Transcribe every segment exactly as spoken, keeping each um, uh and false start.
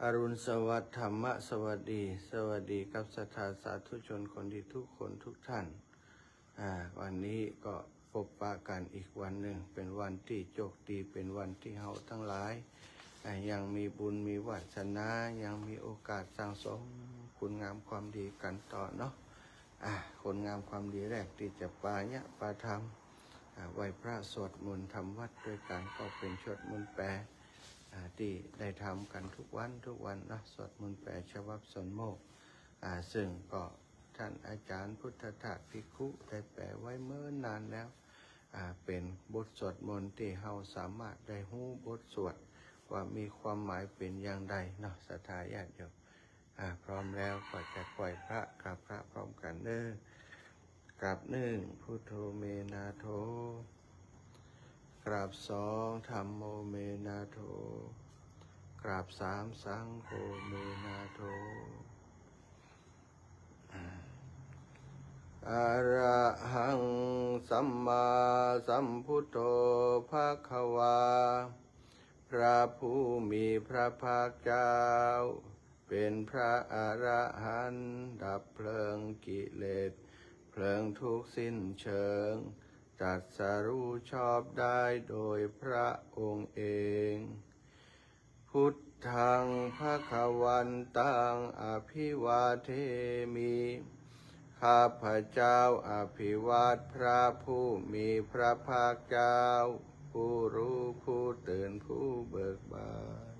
อรุณสวัสดิ์ ธรรมสวัสดี สวัสดีครับศรัทธาสาธุชนคนดีทุกคนทุกท่าน อ่า วันนี้ก็พบปะกันอีกวันหนึ่ง เป็นวันที่โชคดี เป็นวันที่เฮาทั้งหลาย อ่า ยังมีบุญมีวาสนา ยังมีโอกาสสั่งสมคุณงามความดีกันต่อเนาะ อ่า คุณงามความดีแรกที่จะปายะปาทำ อ่า ไหว้พระสวดมนต์ทำวัตรด้วยกัน ก็เป็นสวดมนต์แปล อ่า ที่ได้ทำกันทุกวันทุกวันเนาะ สวดมนต์แปลฉบับสวนโมกข์ อ่า ซึ่งก็ท่านอาจารย์พุทธทาสภิกขุได้แปลไว้เมื่อนานแล้ว อ่า เป็นบทสวดมนต์ที่เฮาสามารถได้รู้บทสวดว่ามีความหมายเป็นอย่างใดเนาะ ศรัทธาญาติโยม อ่า พร้อมแล้วก็จะไหว้พระ กราบพระพร้อมกันเด้อ กราบหนึ่ง พุทโธ me nātho กราบสอง dhammo me nātho กราบสาม saṅgho me nātho. Arahaṃ sammāsambuddho bhagavā พระผู้มีพระภาคเจ้า เป็นพระอรหันต์ดับเพลิงกิเลส เพลิงทุกข์สิ้นเชิง ตรัสรู้ชอบได้โดยพระองค์เอง Buddhaṃ bhagavantaṃ abhivādemi ข้าพเจ้าอภิวาทพระผู้มีพระภาคเจ้า ผู้รู้ผู้ตื่นผู้เบิกบาน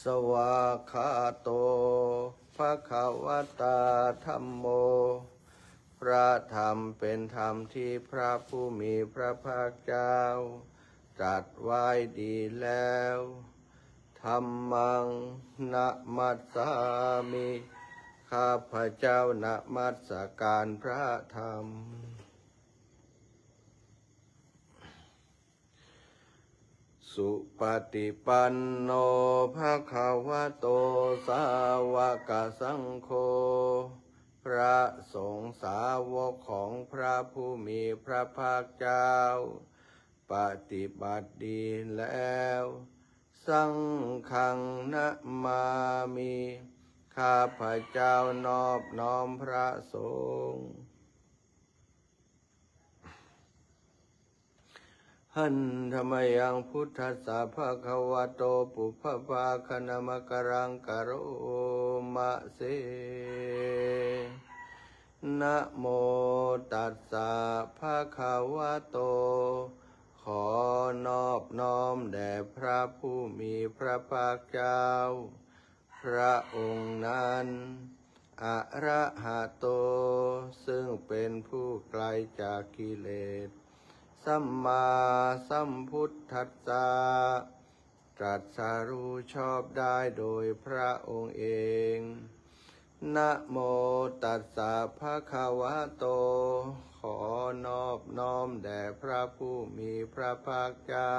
Svākkhāto bhagavatā dhammo พระธรรมเป็นธรรมที่พระผู้มีพระภาคเจ้าตรัสไว้ดีแล้ว Dhammaṃ namassāmi ข้าพเจ้านมัสการพระธรรม Supaṭipanno bhagavato sāvakasaṅgho พระสงฆ์สาวกของพระผู้มีพระภาคเจ้า ปฏิบัติดีแล้ว Saṅghaṃ namāmi ข้าพเจ้านอบน้อมพระสงฆ์ Handa mayaṃ buddhassa bhagavato pubbabhāganamakāraṃ karoma se. Namo tassa bhagavato ขอนอบน้อมแด่พระผู้มีพระภาคเจ้า พระองค์นั้น arahato ซึ่งเป็นผู้ไกลจากกิเลส sammāsambuddhassa ตรัสรู้ชอบได้โดยพระองค์เอง Namo tassa bhagavato ขอนอบน้อมแด่พระผู้มีพระภาคเจ้า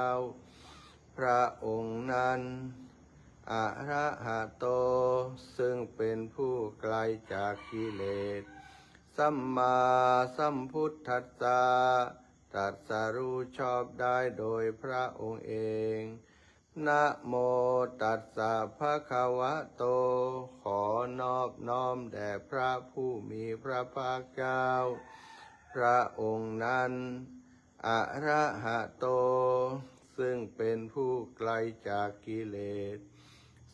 พระองค์นั้น arahato ซึ่งเป็นผู้ไกลจากกิเลส sammāsambuddhassa ตรัสรู้ชอบได้โดยพระองค์เอง Namo tassa bhagavato ขอนอบน้อมแด่พระผู้มีพระภาคเจ้า พระองค์นั้น arahato ซึ่งเป็นผู้ไกลจากกิเลส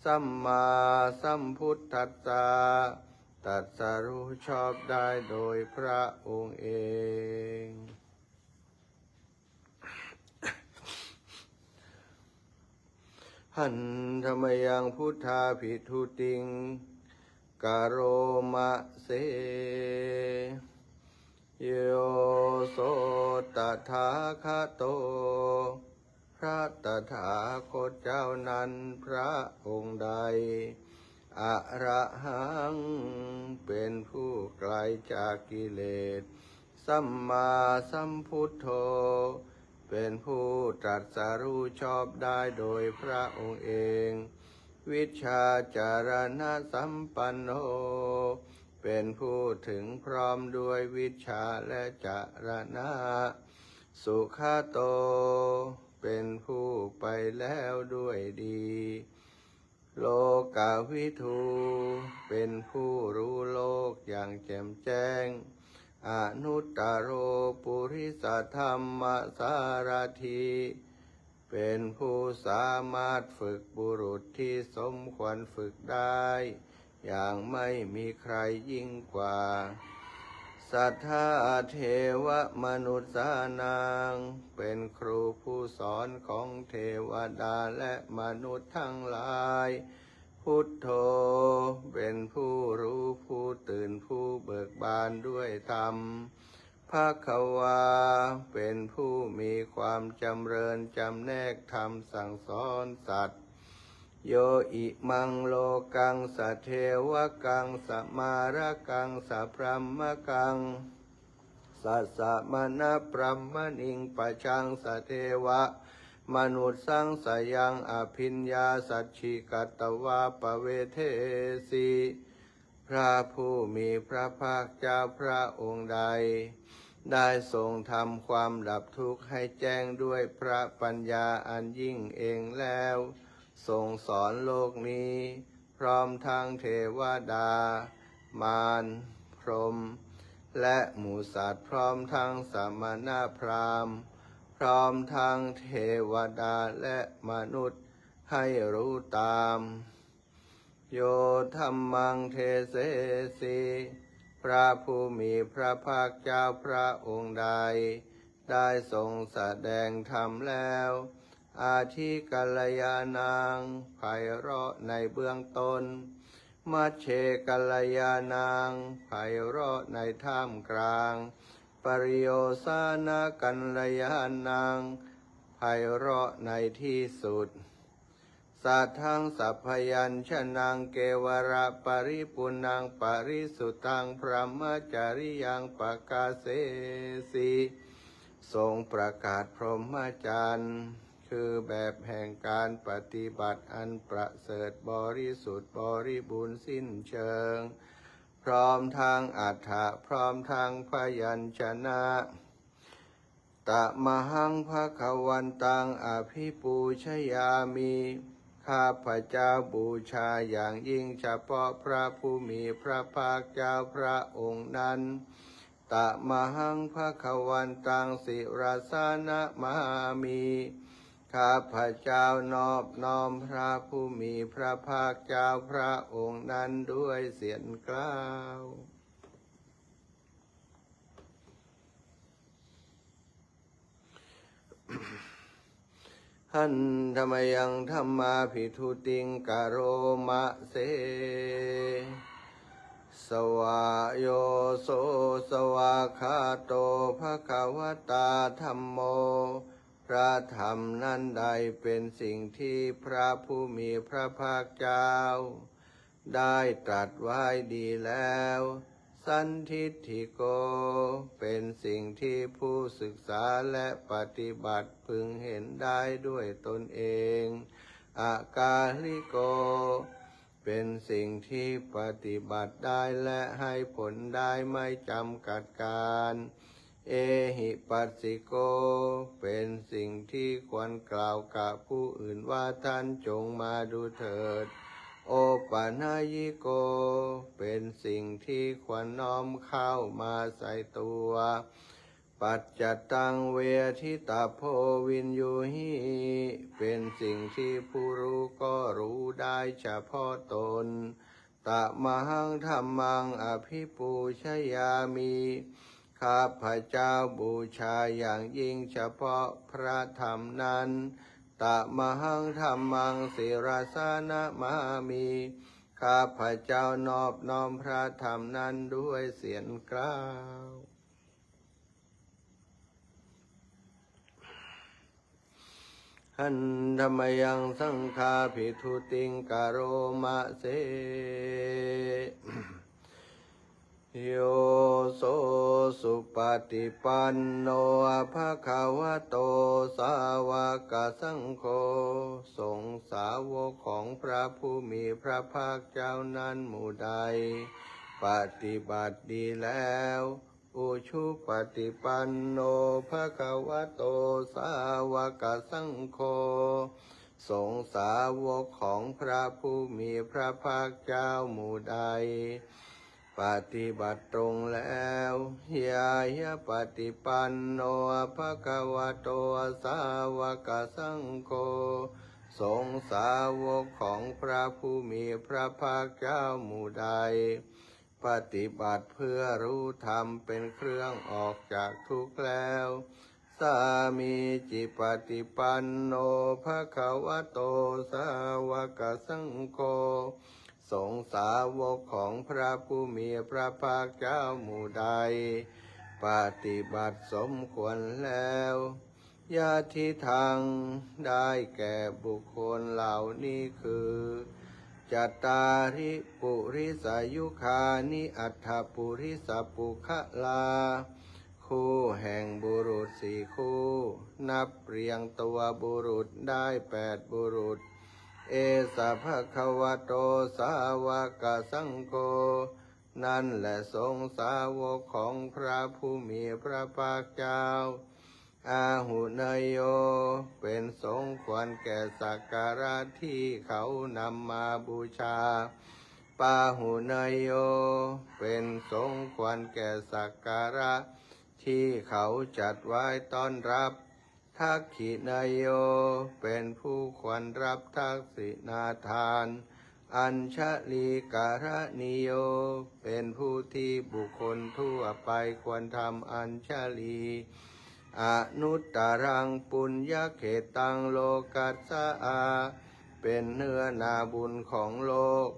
sammāsambuddhassa ตรัสรู้ชอบได้โดยพระองค์เอง Handa mayaṃ buddhābhistutiṃ karoma se. Yo so tathāgato พระตถาคตเจ้านั้นพระองค์ใด arahaṃ เป็นผู้ไกลจากกิเลส sammāsambuddho เป็นผู้ตรัสรู้ชอบได้โดยพระองค์เอง vijjācaraṇasampanno เป็นผู้ถึงพร้อมด้วยวิชชาและจารณะ sugato เป็นผู้ไป แล้วด้วยดี Lokavidū เป็นผู้รู้โลกอย่างแจ่มแจ้ง Anuttaro purisadammasārathi เป็นผู้สามารถฝึกบุรุษที่สมควรฝึกได้ อย่างไม่มีใครยิ่งกว่า Sadā devamanussānaṃ เป็นครูผู้สอนของเทวดาและมนุษย์ทั้งหลาย Buddho เป็นผู้รู้ผู้ตื่นผู้เบิกบานด้วยธรรม Bhagavā เป็นผู้มีความจำเริญจำแนกธรรมสั่งสอนสัตว์ Yo imaṃ lokaṃ sadevakaṃ samārakaṃ sabrahmakaṃ sasamaṇabrāhmaṇiṃ pajaṃ sadevamanussassayaṃ abhiññā saccikatvā pavedesi พระผู้มีพระภาคเจ้าพระองค์ใด ได้ทรงทำความดับทุกข์ให้แจ้งด้วยพระปัญญาอันยิ่งเองแล้ว ทรงสอนโลกนี้ พร้อมทั้งเทวดา มาร พรหม และหมู่สัตว์ พร้อมทั้งสมณพราหมณ์ พร้อมทั้งเทวดาและมนุษย์ ให้รู้ตาม Yo dhammaṃ desesi พระผู้มีพระภาคเจ้าพระองค์ใด ได้ทรงแสดงธรรมแล้ว Adikalyāṇaṃ ไพเราะในเบื้องต้น Majjhe kalyāṇaṃ ไพเราะในท่ามกลาง Pariyosāna kalyāṇaṃ ไพเราะในที่สุด Sātthaṃ sabyañjanaṃ kevalaparipuṇṇaṃ parisuddhaṃ brahmacariyaṃ pakāsesi ทรงประกาศพรหมจรรย์ คือแบบแห่งการปฏิบัติอันประเสริฐบริสุทธิ์บริบูรณ์สิ้นเชิง พร้อมทั้งอัฏฐะ พร้อมทั้งพยัญชนะ Tamahaṃ bhagavantaṃ abhipūjayāmi ข้าพเจ้าบูชาอย่างยิ่งเฉพาะพระผู้มีพระภาคเจ้าพระองค์นั้น Tamahaṃ bhagavantaṃ sirasā namāmi ข้าพเจ้านอบน้อมพระผู้มีพระภาคเจ้าพระองค์นั้นด้วยเสียงกล้าว Handa mayaṃ dhammābhidūtiṃ karoma se. Svāyo so svākkhāto bhagavatā dhammo พระธรรมนั้นใดเป็นสิ่งที่พระผู้มีพระภาคเจ้า ได้ตรัสไว้ดีแล้ว Sandiṭṭhiko เป็นสิ่งที่ผู้ศึกษาและปฏิบัติพึงเห็นได้ด้วยตนเอง Akāliko เป็นสิ่งที่ปฏิบัติได้และให้ผลได้ไม่จำกัดกาล Ehipassiko เป็นสิ่งที่ควรกล่าวกับผู้อื่นว่าท่านจงมาดูเถิด Opanayiko เป็นสิ่งที่ควรน้อมเข้ามาใส่ตัว Paccattaṃ veditabbo viññūhi เป็นสิ่งที่ผู้รู้ก็รู้ได้เฉพาะตน Tamahaṃ dhammaṃ abhipūjayāmi ข้าพเจ้าบูชาอย่างยิ่งเฉพาะพระธรรมนั้น Tamahaṃ dhammaṃ sirasā namāmi ข้าพเจ้านอบน้อมพระธรรมนั้นด้วยเสียงกล้าว Handa mayaṃ saṅghābhidūtiṃ karoma se. Yo so supaṭipanno bhagavato sāvakasaṅgho สงฆ์สาวกของพระผู้มีพระภาคเจ้านั้นหมู่ใด ปฏิบัติดีแล้ว ujupaṭipanno bhagavato sāvakasaṅgho สงฆ์สาวกของพระผู้มีพระภาคเจ้าหมู่ใด ปฏิบัติตรงแล้ว ñāyapaṭipanno bhagavato sāvakasaṅgho สงฆ์สาวกของพระผู้มีพระภาคเจ้าหมู่ใด ปฏิบัติเพื่อรู้ธรรมเป็นเครื่องออกจากทุกข์แล้ว sāmīcipaṭipanno bhagavato sāvakasaṅgho สงฆ์สาวกของพระผู้มีพระภาคเจ้าหมู่ใด ปฏิบัติสมควรแล้ว yadidaṃ ได้แก่บุคคลเหล่านี้คือ cattāri purisayugāni aṭṭha purisapuggalā คู่แห่งบุรุษสี่คู่ นับเรียงตัวบุรุษได้แปดบุรุษ esa bhagavato sāvakasaṅgho นั่นแหละสงฆ์สาวกของพระผู้มีพระภาคเจ้า āhuneyyo เป็นสงฆ์ควรแก่สักการะที่เขานำมาบูชา pāhuneyyo เป็นสงฆ์ควรแก่สักการะที่เขาจัดไว้ต้อนรับ dakkhiṇeyyo เป็นผู้ควรรับทักษิณาทาน añjalikaraṇīyo เป็นผู้ที่บุคคลทั่วไปควรทำอัญชลี anuttaraṃ puññakkhettaṃ lokassa เป็นเนื้อนาบุญของโลก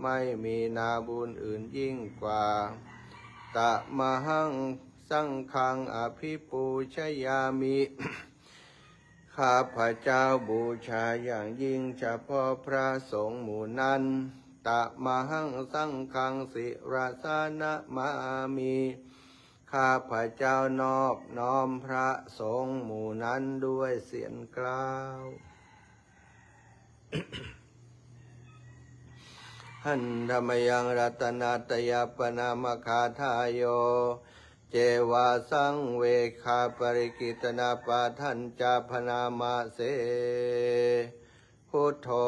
ไม่มีนาบุญอื่นยิ่งกว่า tamahaṃ saṅghaṃ abhipūjayāmi ข้าพเจ้าบูชาอย่างยิ่งเฉพาะพระสงฆ์หมู่นั้น tamahaṃ saṅghaṃ sirasā namāmi ข้าพเจ้านอบน้อมพระสงฆ์หมู่นั้นด้วยเสียงกล้าว Handa mayaṃ ratanattayappaṇāmagāthāyo ceva saṃvegaparikittanapāṭhañca bhaṇāma se. Buddho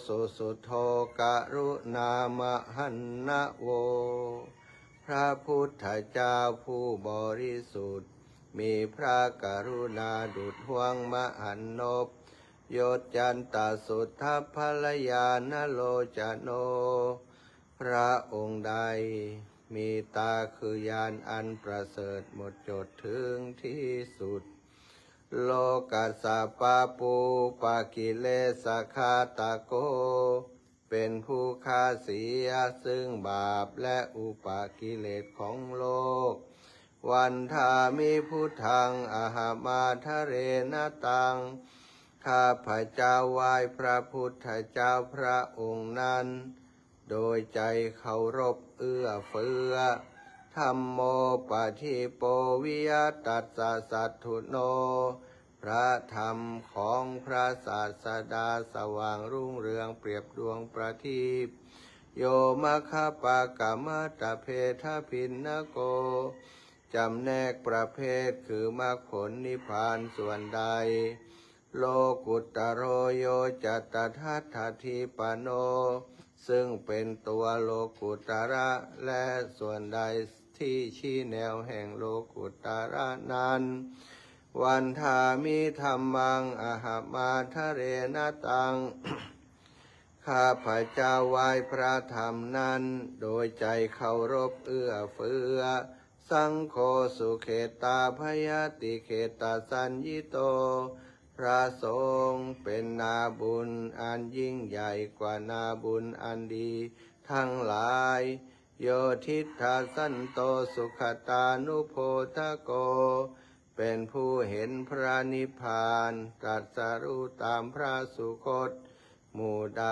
susuddho karuṇāmahaṇṇavo พระพุทธเจ้าผู้บริสุทธิ์ มีพระกรุณาดุจห้วงมหันนบ yocantasuddhaphallañāṇalocano พระองค์ใดมีตาคือญาณอันประเสริฐหมดจดถึงที่สุด lokassa pāpūpakilesaghātako เป็นผู้ฆ่าเสียซึ่งบาปและอุปกิเลสของโลก vandāmi buddhaṃ ahamādarena taṃ ข้าพเจ้าไหว้พระพุทธเจ้าพระองค์นั้น โดยใจเคารพเอื้อเฟื้อ dhammo padīpo viya tassa satthuno พระธรรมของพระศาสดาสว่างรุ่งเรืองเปรียบดวงประทีป yo maggapākamātabhedabhinnako จำแนกประเภทคือมรรคผลนิพพานส่วนใด lokuttaro yo ca tattha adhipañño ซึ่งเป็นตัวโลกุตระ และส่วนใดที่ชี้แนวแห่งโลกุตระนั้น vandāmi dhammaṃ ahamādarena taṃ ข้าพเจ้าไหว้พระธรรมนั้น โดยใจเคารพเอื้อเฟื้อ saṅgho sukhettā bhayātikhettasaññito พระสงฆ์เป็นนาบุญอันยิ่งใหญ่กว่านาบุญอันดีทั้งหลาย yo diṭṭhasanto sugatānubodhako เป็นผู้เห็นพระนิพพานตรัสรู้ตามพระสุคตหมู่ใด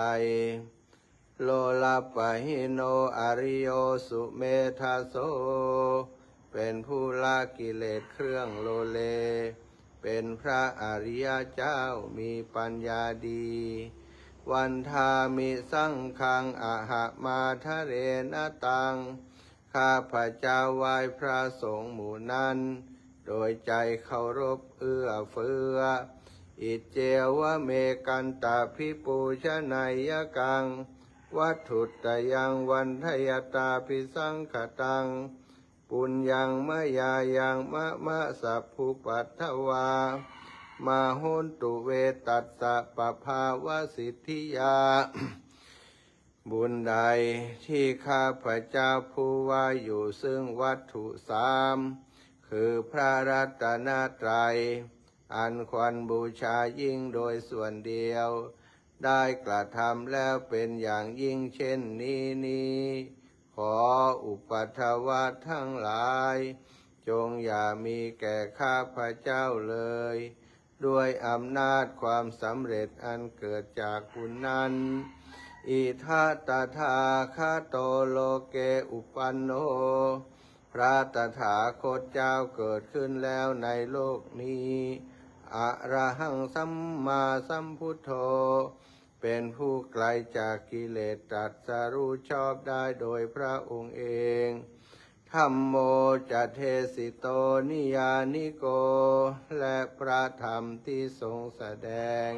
lolovpahīno ariyo sumedhaso เป็นผู้ละกิเลสเครื่องโลเล เป็นพระอริยเจ้ามีปัญญาดี vandāmi saṅghaṃ ahamādarena taṃ ข้าพเจ้าไหว้พระสงฆ์หมู่นั้น โดยใจเคารพเอื้อเฟื้อ Iccevamekaṃ tattha bhipūjaneyyaṃ vatthuttayaṃ vandayatābhisaṅkhataṃ, puññaṃ mayā yaṃ mama sabbupaddavā, mā hontu ve tassa pabhāvasiddhiyā. บุญใดที่ข้าพเจ้าผู้ว่าอยู่ซึ่งวัตถุสาม คือพระรัตนตรัย อันควรบูชายิ่งโดยส่วนเดียว ได้กระทำแล้วเป็นอย่างยิ่งเช่นนี้นี้ ขออุปัทวะทั้งหลาย จงอย่ามีแก่ข้าพเจ้าเลย ด้วยอำนาจความสำเร็จอันเกิดจากบุญนั้น Idha tathāgato loke uppanno พระตถาคตเจ้าเกิดขึ้นแล้วในโลกนี้ Arahaṃ sammāsambuddho เป็นผู้ไกลจากกิเลส ตรัสรู้ชอบได้โดยพระองค์เอง Dhammo ca desito niyyāniko และพระธรรมที่ทรงแสดง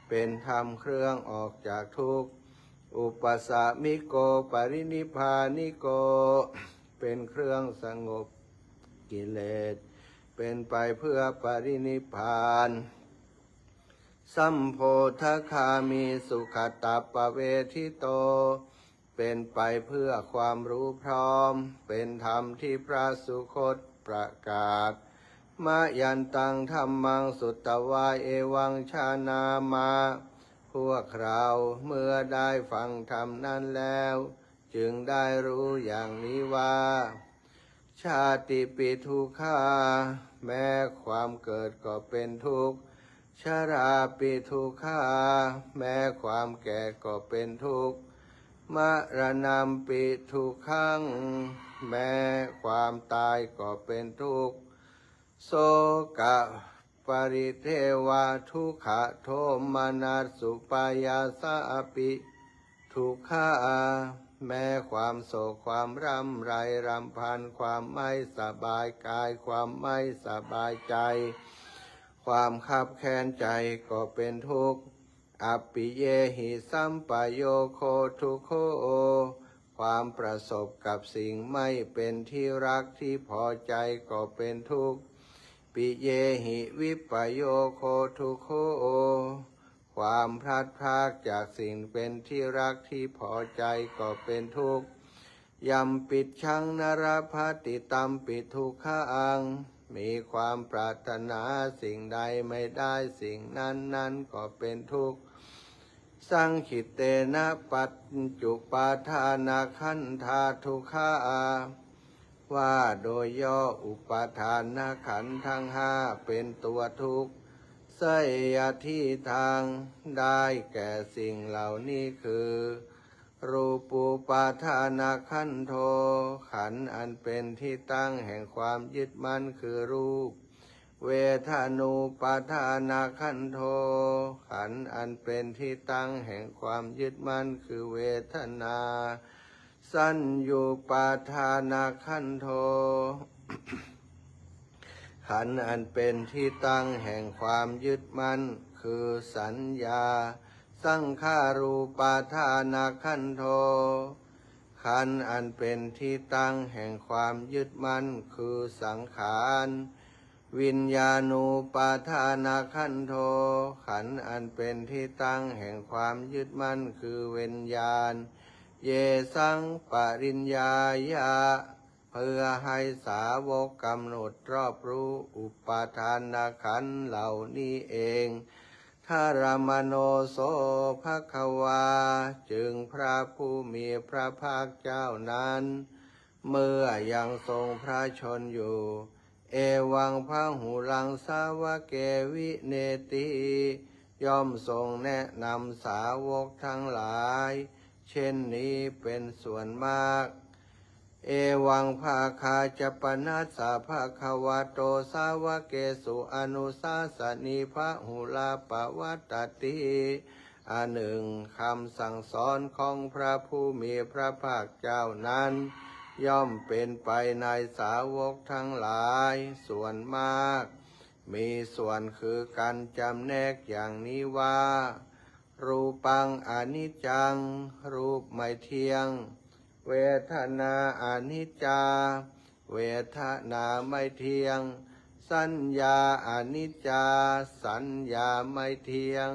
เป็นธรรมเครื่องออกจากทุกข์ Uppasamiko parinibbāniko เป็นเครื่องสงบกิเลส เป็นไปเพื่อปรินิพพาน Sambodhagāmī sugatappavedito เป็นไปเพื่อความรู้พร้อม เป็นธรรมที่พระสุคตประกาศ Mayantaṃ dhammaṃ sutvā evaṃ jānāma พวกเราเมื่อได้ฟังธรรมนั้นแล้ว จึงได้รู้อย่างนี้ว่า Jātipi dukkhā แม้ความเกิดก็เป็นทุกข์ Jarāpi dukkhā แม้ความแก่ก็เป็นทุกข์ Maraṇampi dukkhaṃ แม้ความตายก็เป็นทุกข์ Sokaparidevadukkhadomanassupāyāsā api dukkhā แม้ความโศกความร่ำไรรำพัน ความไม่สบายกาย ความไม่สบายใจ ความคับแค้นใจก็เป็นทุกข์ Appiyehi sampayogo dukkho ความประสบกับสิ่งไม่เป็นที่รักที่พอใจก็เป็นทุกข์ Piyehi vippayogo dukkho ความพลัดพรากจากสิ่งเป็นที่รักที่พอใจก็เป็นทุกข์ Yampicchaṃ na labhati tampi dukkhaṃ มีความปรารถนาสิ่งใดไม่ได้สิ่งนั้นนั้นก็เป็นทุกข์ Saṅkhittena pañcupādānakkhandhā dukkhā ว่าโดยย่ออุปาทานขันธ์ทั้งห้าเป็นตัวทุกข์ Seyyathīdaṃ ได้แก่สิ่งเหล่านี้คือ Rūpūpādānakkhandho ขันธ์อันเป็นที่ตั้งแห่งความยึดมั่นคือรูป Vedanūpādānakkhandho ขันธ์อันเป็นที่ตั้งแห่งความยึดมั่นคือเวทนา Saññūpādānakkhandho ขันธ์อันเป็นที่ตั้งแห่งความยึดมั่นคือสัญญา Saṅkhārūpādānakkhandho ขันธ์อันเป็นที่ตั้งแห่งความยึดมั่นคือสังขาร Viññāṇūpādānakkhandho ขันธ์อันเป็นที่ตั้งแห่งความยึดมั่นคือวิญญาณ Yesaṃ pariññāya เพื่อให้สาวกกำหนดรอบรู้อุปาทานขันธ์เหล่านี้เอง Dharamano so bhagavā จึงพระผู้มีพระภาคเจ้านั้น เมื่อยังทรงพระชนม์อยู่ Evaṃ bahulaṃ sāvake vineti ย่อมทรงแนะนำสาวกทั้งหลาย เช่นนี้เป็นส่วนมาก Evaṃ bhāgā ca panassa bhagavato sāvakesu anusāsanī bahulā pavattati อันหนึ่งคำสั่งสอนของพระผู้มีพระภาคเจ้านั้น ย่อมเป็นไปในสาวกทั้งหลายส่วนมาก มีส่วนคือกันจำแนกอย่างนี้ว่า รูปังอนิจจัง รูปไม่เที่ยง เวทนาอนิจจา เวทนาไม่เที่ยง สัญญาอนิจจา สัญญาไม่เที่ยง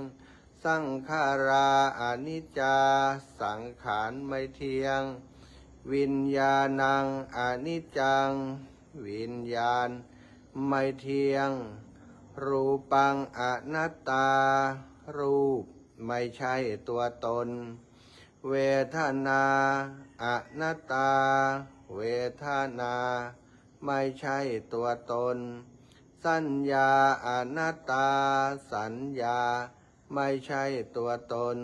สังขาราอนิจจา สังขารไม่เที่ยง วิญญาณังอนิจจัง วิญญาณไม่เที่ยง รูปังอนัตตา รูปไม่ใช่ตัวตน เวทนาอนัตตา เวทนาไม่ใช่ตัวตน สัญญาอนัตตา สัญญาไม่ใช่ตัวตน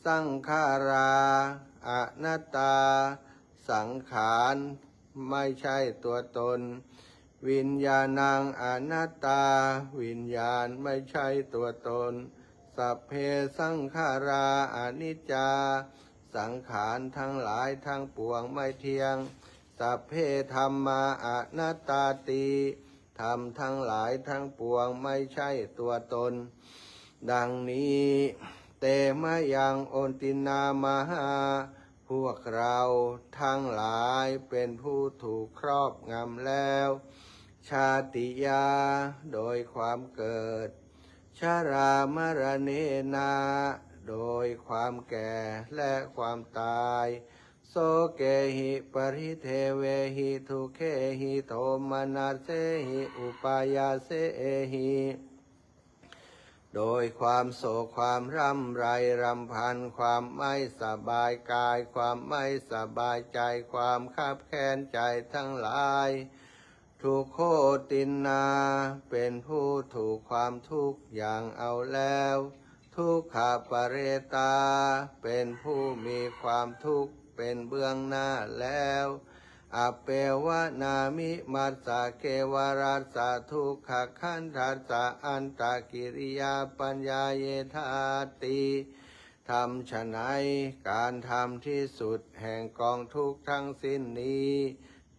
สังขาราอนัตตา สังขารไม่ใช่ตัวตน วิญญาณังอนัตตา วิญญาณไม่ใช่ตัวตน สัพเพสังขาราอนิจจา สังขารทั้งหลายทั้งปวงไม่เที่ยง สัพเพธัมมาอนัตตาติ ธรรมทั้งหลายทั้งปวงไม่ใช่ตัวตน ดังนี้ เตมะยังโอนตินนามหา พวกเราทั้งหลายเป็นผู้ถูกครอบงำแล้ว ชาติยา โดยความเกิด ชรามรเณนะ โดยความแก่และความตาย โสเกหิปริเทเวหิ ทุกเขหิโทมนัสเสหิ อุปายาเสเอหิ โดยความโศกความร่ำไรรำพัน ความไม่สบายกาย ความไม่สบายใจ ความคับแค้นใจทั้งหลาย ทุกโขตินนา เป็นผู้ถูกความทุกข์อย่างเอาแล้ว ทุกขปะเรตา เป็นผู้มีความทุกข์เป็นเบื้องหน้าแล้ว อัปเปวนามิมัสสะเกวรัสสะทุกขขันธัสสะอันตกิริยาปัญญาเยธาติ ทำไฉน การทำที่สุดแห่งกองทุกข์ทั้งสิ้นนี้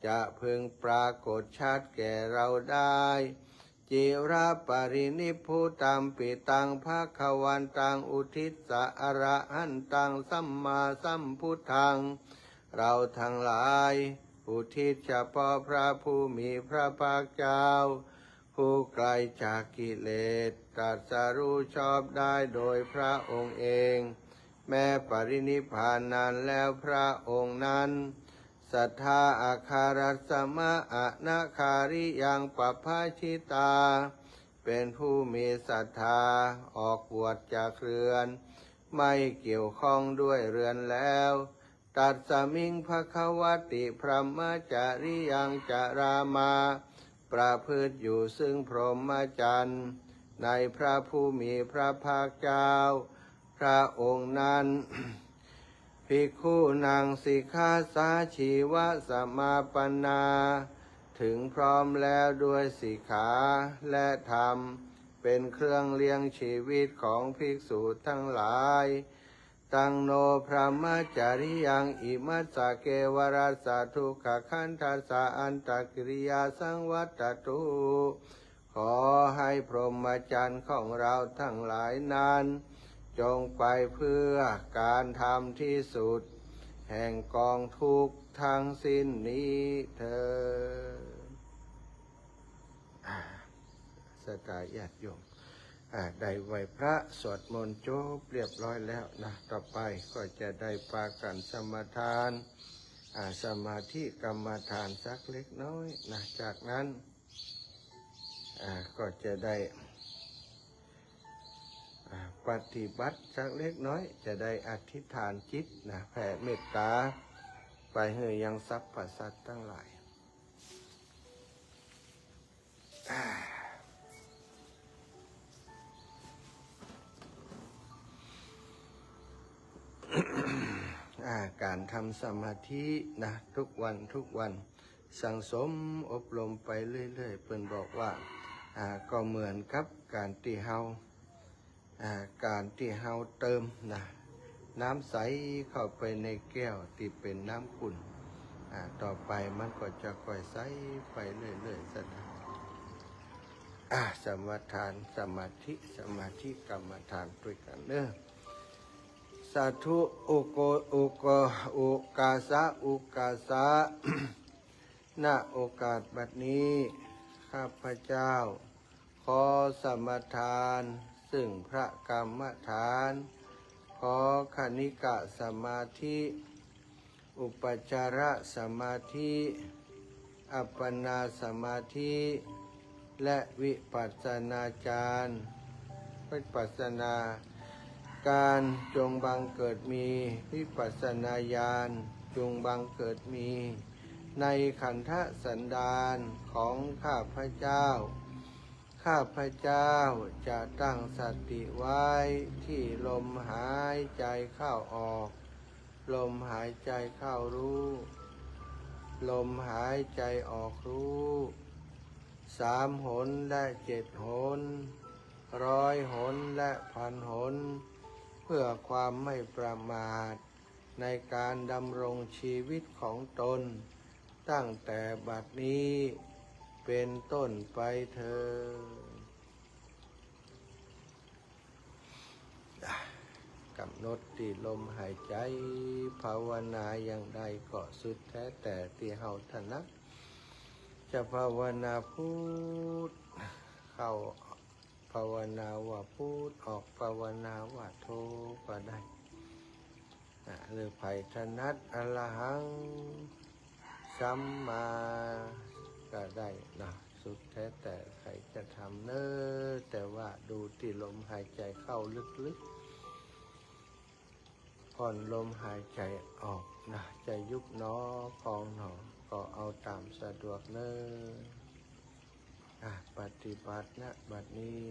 จะพึงปรากฏชัดแก่เราได้ จิรปรินิพพุตัมปิตังภะคะวันตังอุทิสสะอรหันตังสัมมาสัมพุทธัง เราทั้งหลายอุทิศเฉพาะพระผู้มีพระภาคเจ้า ผู้ไกลจากกิเลส ตรัสรู้ชอบได้โดยพระองค์เอง แม้ปรินิพพานนานแล้วพระองค์นั้น สัทธาอาคารัสมะอนาคาริยังปัพพชิตา เป็นผู้มีศรัทธาออกบวชจากเรือน ไม่เกี่ยวข้องด้วยเรือนแล้ว ตัสมิงภะคะวะติพรหมจริยังจารามา ประพฤติอยู่ซึ่งพรหมจรรย์ ในพระผู้มีพระภาคเจ้า พระองค์นั้น ภิกขุนังสิกขาสาชีวสมาปนา ถึงพร้อมแล้วด้วยสิกขาและธรรม เป็นเครื่องเลี้ยงชีวิตของภิกษุทั้งหลาย ตังโนพรหมจริยังอิมัสสะเกวรัสสะทุกขขันธัสสะอันตกิริยาสังวัตตุ ขอให้พรหมจรรย์ของเราทั้งหลายนั้น จงไปเพื่อการทำที่สุด แห่งกองทุกข์ทั้งสิ้นนี้เทอญ อ่า ศรัทธาญาติโยม อ่า ได้ไหว้พระสวดมนต์จบเรียบร้อยแล้วนะ ต่อไปก็จะได้ปากันสมาทาน อ่า สมาธิกรรมฐานสักเล็กน้อยนะ จากนั้น อ่า ก็จะได้ อ่า ปฏิบัติสักเล็กน้อย จะได้อธิษฐานจิตนะ แผ่เมตตาไปให้ยังสรรพสัตว์ทั้งหลาย อ่า การทำสมาธินะ ทุกวันทุกวัน สั่งสมอบรมไปเรื่อยๆ เพิ่นบอกว่า อ่า ก็เหมือนกับการที่เฮา อ่า การที่เฮาเติมนะ น้ำใสเข้าไปในแก้วที่เป็นน้ำขุ่น อ่า ต่อไปมันก็จะค่อยใสไปเรื่อยๆ สันนะ อ่า สมาทาน สมาธิ สมาธิกรรมฐานด้วยกันเนอะ สาธุ อุโก อุโก อุกาสะ อุกาสะ ณ โอกาสบัดนี้ ข้าพเจ้า ขอสมาทาน ซึ่งพระกรรมฐาน ขอคณิกะสมาธิ อุปจารสมาธิ อัปปนาสมาธิ และวิปัสสนาญาณ วิปัสสนาการจงบังเกิดมี วิปัสสนาญาณจงบังเกิดมี ในขันธสันดานของข้าพเจ้า ข้าพเจ้าจะตั้งสติไว้ที่ลมหายใจเข้าออก ลมหายใจเข้ารู้ ลมหายใจออกรู้ สามหนและเจ็ดหน ร้อยหนและพันหน เพื่อความไม่ประมาทในการดำรงชีวิตของตน ตั้งแต่บัดนี้เป็นต้นไปเทอญ กำหนดที่ลมหายใจ ภาวนาอย่างใดก็สุดแท้แต่ที่เฮาถนัด จะภาวนาพุทเข้า ภาวนาว่าพุท ออกภาวนาว่าโทก็ได้ อ่ะ หรือใผถนัด อะระหัง สัมมา ก็ได้เนาะ สุดแท้แต่ใครจะทำเนอะ แต่ว่าดูที่ลมหายใจเข้าลึกๆ ผ่อนลมหายใจออกนะ จะยุบหนอพองหนอ ก็เอาตามสะดวกเนอะ อ่ะ ปฏิบัตินะบัดนี้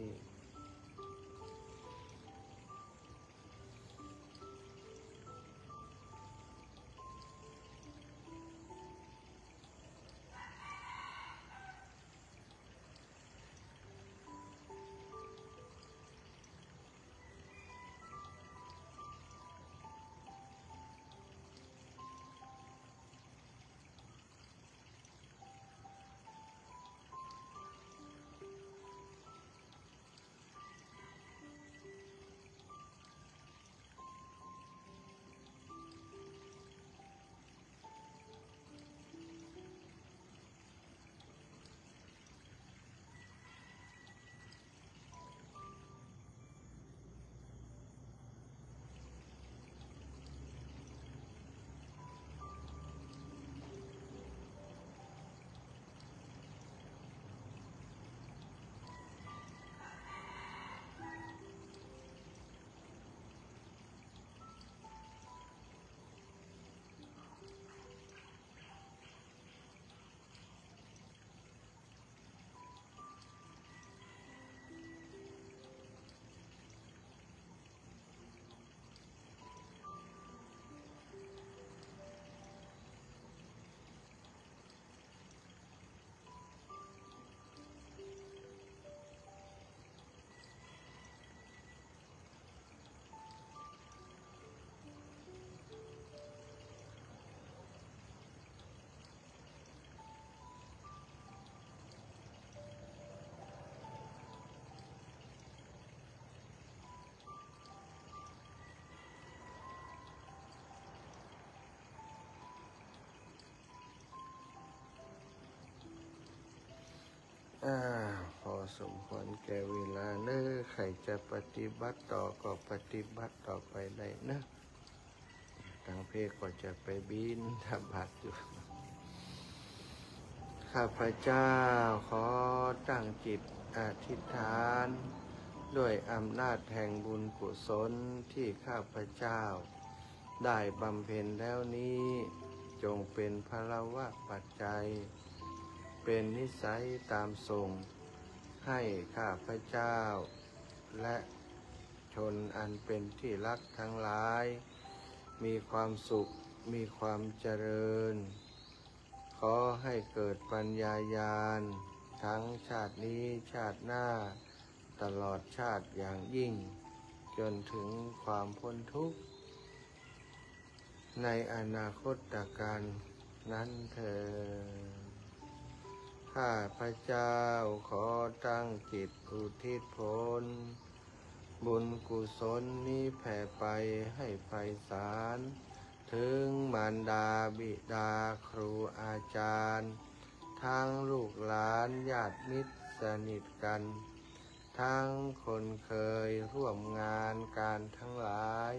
อ่า พอสมควรแก่เวลาเนอะ ใครจะปฏิบัติต่อก็ปฏิบัติต่อไปได้เนอะ ทางเพศก็จะไปบิณฑบาตอยู่ ข้าพเจ้าขอตั้งจิตอธิษฐาน ด้วยอำนาจแห่งบุญกุศลที่ข้าพเจ้าได้บำเพ็ญแล้วนี้ จงเป็นพลวปัจจัย เป็นนิสัยตามส่ง ให้ข้าพเจ้า และชนอันเป็นที่รักทั้งหลาย มีความสุข มีความเจริญ ขอให้เกิดปัญญาญาณ ทั้งชาตินี้ชาติหน้า ตลอดชาติอย่างยิ่ง จนถึงความพ้นทุกข์ ในอนาคตกาล นั้นเทอญ ข้าพเจ้าขอตั้งจิตอุทิศผล บุญกุศลนี้แผ่ไปให้ไพศาล ถึงมารดาบิดาครูอาจารย์ ทั้งลูกหลานญาติมิตรสนิทกัน ทั้งคนเคยร่วมงานการทั้งหลาย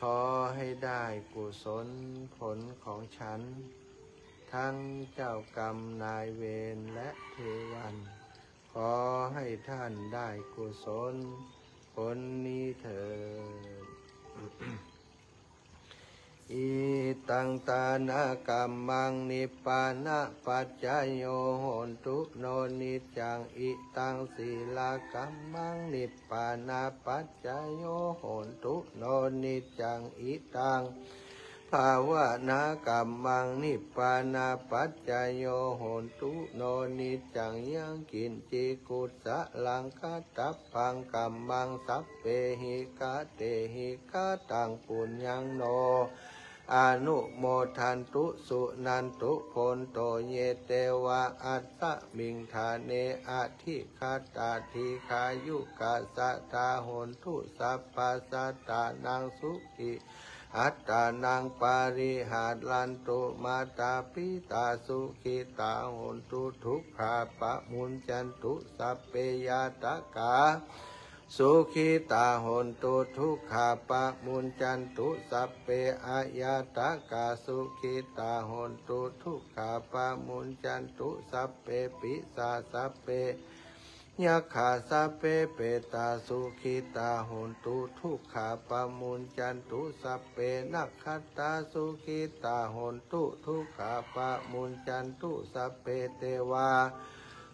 ขอให้ได้กุศลผลของฉัน ทั้งเจ้ากรรมนายเวรและเทวัน ขอให้ท่านได้กุศลผลนี้เทอญ Idaṃ dānakammaṃ nibbānapaccayo hotu no niccaṃ. Idaṃ sīlakammaṃ nibbānapaccayo hotu no niccaṃ. Idaṃ bhāvanākammaṃ nibbānapaccayo hotu no niccaṃ. Yaṃ kiñci kusalaṃ katabbaṃ kammaṃ sabbehi katehi kataṃ puññaṃ no anumodantu suṇantu bhonto ye devā asmiṃ ṭhāne adhigatā dīghāyukā sadā hontu sabbasattānaṃ sukhī attānaṃ pariharantu. Mātā pitā sukhitā hontu dukkhā pamuñcantu. Sabbe ñātakā sukhitā hontu dukkhā pamuñcantu. Sabbe aññātakā sukhitā hontu dukkhā pamuñcantu. Sabbe pisā sabbe yakkhā sabbe petā sukhitā hontu dukkhā pamuñcantu. Sabbe nakkhattā sukhitā hontu dukkhā pamuñcantu. Sabbe devā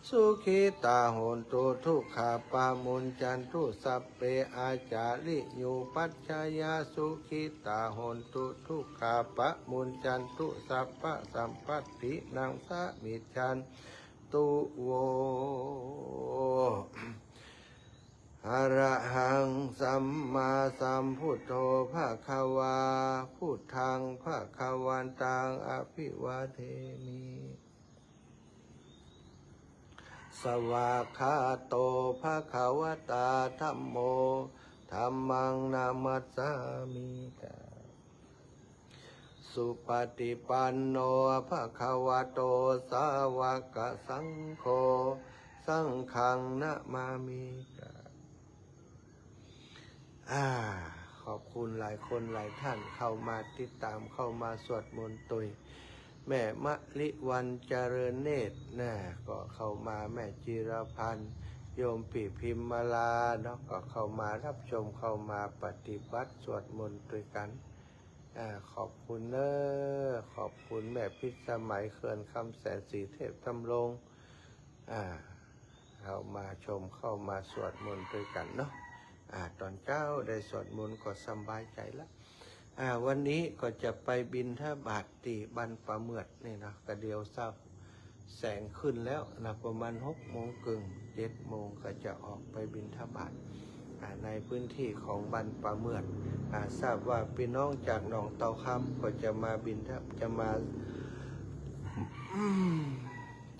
sukhitā hontu dukkhā pamuñcantu. Sabbe ācariyūpaṭṭhāya sukhitā hontu dukkhā pamuñcantu. Sabbasampattināṃ samijjhan tu vo. Arahaṃ sammāsambuddho bhagavā, buddhaṃ bhagavantaṃ abhivādemi. Svākkhāto bhagavatā dhammo, dhammaṃ namassāmi. Supaṭipanno bhagavato sāvakasaṅgho, saṅghaṃ namāmi. อ่า ขอบคุณหลายคนหลายท่านเข้ามาติดตาม เข้ามาสวดมนต์ตุย แม่มะลิวันเจริญเนตรนะ ก็เข้ามา แม่จิรพันธ์ โยมปิพิมมาลาเนาะ ก็เข้ามารับชม เข้ามาปฏิบัติสวดมนต์ด้วยกัน อ่า ขอบคุณเนอะ ขอบคุณแม่พิษสมัย เขื่อนคำแสน สีเทพธำรง อ่า เข้ามาชม เข้ามาสวดมนต์ด้วยกันเนาะ อ่า ตอนเช้าได้สวดมนต์ก็สบายใจละ อ่า วันนี้ก็จะไปบิณฑบาตที่บ้านป่าเมือดนี่นะ กะเดียวเช้า แสงขึ้นแล้วนะ ประมาณหกโมงครึ่ง เจ็ดโมงก็จะออกไปบิณฑบาต อ่า ในพื้นที่ของบ้านป่าเมือด อ่า ทราบว่าพี่น้องจากหนองเตาคำก็จะมาบิณฑบ- จะมา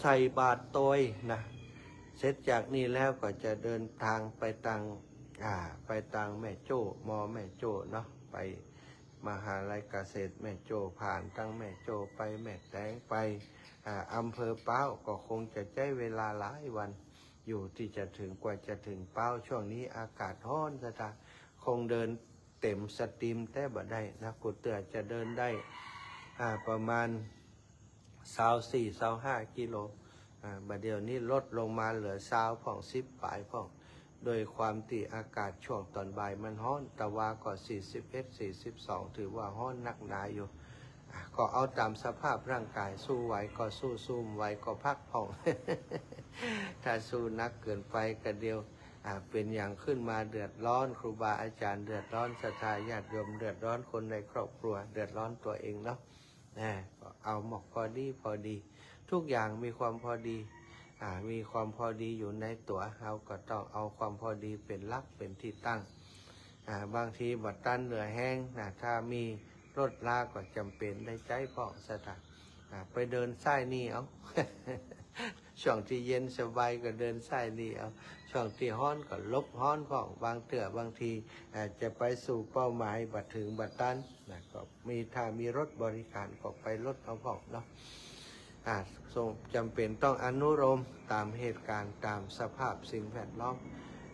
ใส่บาตรโตยนะ เสร็จจากนี่แล้วก็จะเดินทางไปตัง อ่า ไปตังแม่โจ้ มอแม่โจ้เนาะ ไปมหาลัยเกษตรแม่โจ้ ผ่านตังแม่โจ้ไปแม่แตงไป อ่า อำเภอพร้าว ก็คงจะใช้เวลาหลายวันอยู่ที่จะถึง กว่าจะถึงพร้าว ช่วงนี้อากาศร้อนซะจัง คงเดินเต็มสตรีมแต่บ่ได้นะ กูเตื้อจะเดินได้ อ่า ประมาณ ซาวสี่ ซาวห้ากิโล อ่า บัดเดี๋ยวนี้ลดลงมาเหลือซาวพ่อง สิบปลายพ่อง โดยความที่อากาศช่วงตอนบ่ายมันร้อน ตะวาก็สี่สิบเอ็ด สี่สิบสอง ถือว่าร้อนนักหนาอยู่ อ่า ก็เอาตามสภาพร่างกาย สู้ไหวก็สู้ สู้ไม่ไหวก็พักผ่อน ถ้าสู้นักเกินไปกะเดียว อ่า เป็นอย่างขึ้นมาเดือดร้อน ครูบาอาจารย์เดือดร้อน ศรัทธาญาติโยมเดือดร้อน คนในครอบครัวเดือดร้อนตัวเองเนาะ นะ ก็เอาหมอกพอดีพอดี ทุกอย่างมีความพอดี อ่า มีความพอดีอยู่ในตัว เราก็ต้องเอาความพอดีเป็นหลักเป็นที่ตั้ง อ่า บางทีบ่ตันเหลือแฮงนะ ถ้ามีรถลาก็จำเป็นได้ใจ๊พ่องซะจัง อ่า ไปเดินสายนี้เอา ช่วงที่เย็นสบายก็เดินสายนี้เอา ช่วงที่ฮ้อนก็หลบฮ้อนพ่อง บางเทื่อบางที อาจจะไปสู่เป้าหมายบ่ถึงบ่ตันนะ ก็มี ถ้ามีรถบริการก็ไปรถเอาพ่องเนาะ อ่า ทรงจำเป็นต้องอนุโลมตามเหตุการณ์ ตามสภาพสิ่งแวดล้อม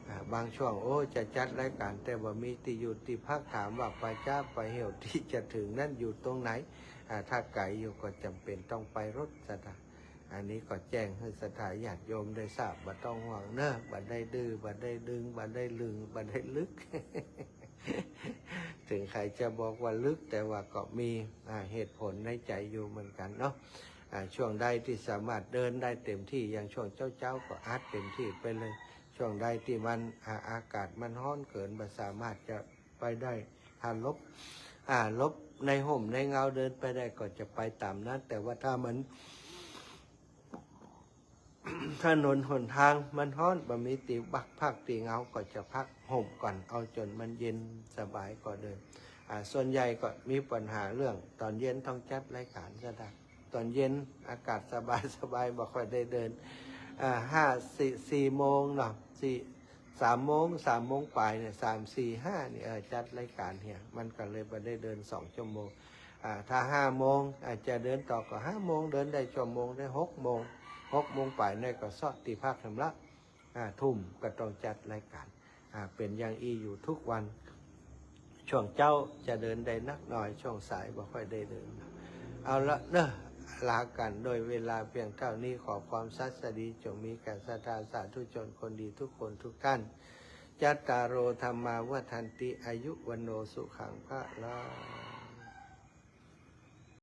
อ่า บางช่วง โอ้ จะจัดรายการ แต่บ่มีตี้อยู่ตี้พัก ถามว่าป่าจ๊าป่าเหี่ยวที่จะถึงนั้นอยู่ตรงไหน อ่า ถ้าไกลอยู่ก็จำเป็นต้องไปรถสะดา อันนี้ก็แจ้งหื้อศรัทธาญาติโยมได้ทราบ บ่ต้องห่วงเนอะ บ่ได้ดื้อ บ่ได้ดึง บ่ได้ลึง บ่ได้ลึก ถึงใครจะบอกว่าลึก แต่ว่าก็มี อ่า เหตุผลในใจอยู่เหมือนกันเนาะ อ่า ช่วงใดที่สามารถเดินได้เต็มที่ อย่างช่วงเจ๊าๆ ก็อัดเต็มที่ไปเลย ช่วงใดที่มัน อ่า อากาศมันฮ้อนเกิน บ่สามารถจะไปได้ ถ้าหลบ อ่า หลบในฮ่มในเงาเดินไปได้ก็จะไปตามนั้น แต่ว่าถ้ามัน ถนนหนทางมันฮ้อน บ่มีตี้บักพักตี้เงา ก็จะพักฮ่มก่อน เอาจนมันเย็นสบายก็เดิน อ่า ส่วนใหญ่ก็มีปัญหาเรื่องตอนเย็นต้องจัดรายการสะดา ตอนเย็นอากาศสบายสบาย บ่ค่อยได้เดิน อ่า ห้า สี่ สี่โมงเนาะ สี่ สามโมง สามโมงปลายเนี่ย สาม สี่ ห้า นี่ เออ จัดรายการเหีย มันก็เลยบ่ได้เดินสองชั่วโมง อ่า ถ้าห้าโมง อาจจะเดินต่อก็ห้าโมง เดินได้ชั่วโมง ได้หกโมง หกโมงปลายเนี่ยก็เซาะตี้พักแหมละ ห้าทุ่มก็ต้องจัดรายการ อ่า เป็นอย่างอี้อยู่ทุกวัน ช่วงเจ๊าจะเดินได้นักหน่อย ช่วงสายบ่ค่อยได้เดิน เอาละเนอะ ลากันโดยเวลาเพียงเท่านี้ ขอความสัตย์สดีจงมีแก่ศรัทธาสาธุชนคนดีทุกคนทุกท่าน cattāro dhammā vaḍḍhanti อายุ วัณโณ สุขัง พลัง